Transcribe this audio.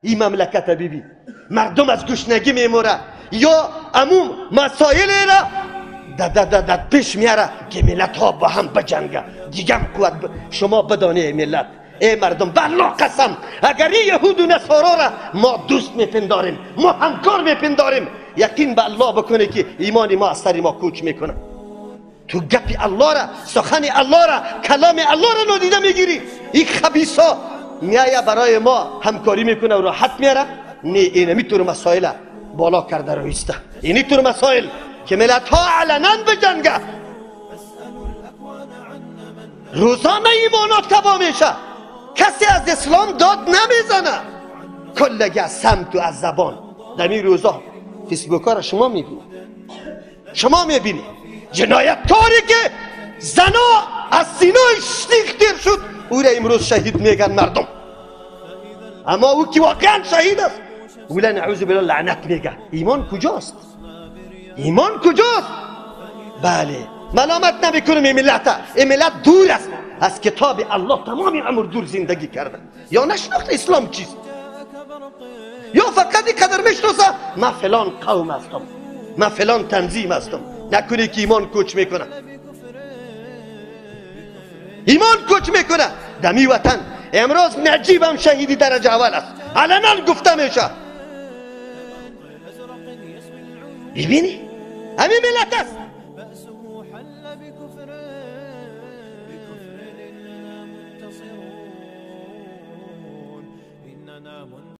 این مملکت ببین، مردم از گشنگی میموره یا عموم مسائل را در پیش میاره که ملت ها با هم بجنگه. دیگه هم قوت شما بدانه ملت، ای مردم، به الله قسم اگر این یهود و نصارا را ما دوست میپنداریم، ما همکار میپنداریم، یقین به الله بکنه که ایمان ما از سر ما کوچ میکنه. تو گپی الله را، سخن الله را، کلام الله را نادیده میگیری. این خبیثا میایه برای ما همکاری میکنه و راحت میاره. نه، اینمی طور مسائل بالا کرده رویسته، اینی طور مسائل که ملت ها علنا بجنگه، روزانه ایمانات تباه میشه، کسی از اسلام داد نمیزنه، کلگی از سمت و از زبان. در این روزا فیسبوک ها را شما میبینید، شما میبینید جنایتکاری که زنا از سینه‌اش سیخ تیر شد، او را امروز شهید میگن مردم. اما او که واقعا شهید است، او را نعوذ بالله لعنت میگه. ایمان کجاست؟ ایمان کجاست؟ بله، ملامت نمیکنم این ملت، این ملت دور است از کتاب الله، تمام عمر دور زندگی کرده، یا نشناخت اسلام چیست، یا فقط اینقدر میشناسه من فلان قوم هستم، من فلان تنظیم هستم. نکنه که ایمان کوچ میکنه، ایمان کوچ میکنه. دمی وطن امروز نجیب هم شهیدی درجه اول است، علنا گفته میشه. ببینی همین ملت است.